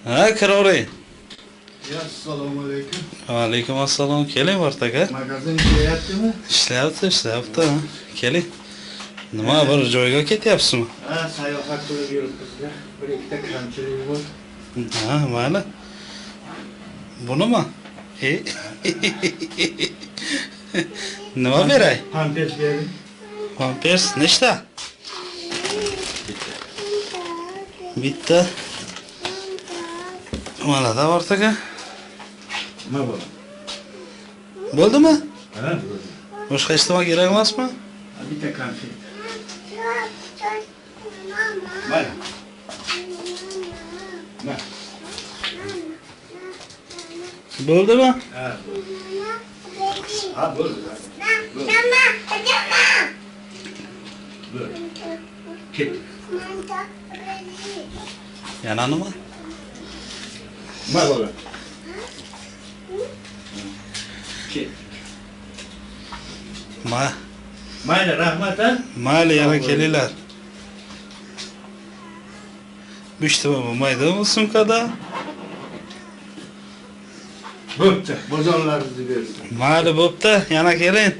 Ha, kiravering. Assalomu alaykum. Alaykum assalom. Keling, Vart aka. Magazin ishlayaptimi? Ishlayapti, ishlayapti. Keling. Nima, bir joyga ketyapsizmi? Ha, sayohat qilib yuribmiz-da. Bir ikkita kamchilik bor. Ha, mayli. Bunimi? Nima beray? Pampers bering. Pampers nechta? Bitta. Mana da Vart aka. Nima bo'ldi? Bo'ldimi? Ha, bo'ldi. Boshqa hech nima kerak emasmi? Bitta konfet. Mana. Mana. Bo'ldimi? Ha, bo'ldi. Ha, bo'ldi. Bo'ldi. Bo'ldi. Ketdik. Yana nima? Nima bo'ldi? Ketdik. Mayli, rahmat a. Mayli, yana kelinglar. Bu ishtima bo'lmaydimi bu sumkada? Bo'pti, bozorlaringizni bersin. Mayli, bo'pti, yana keling.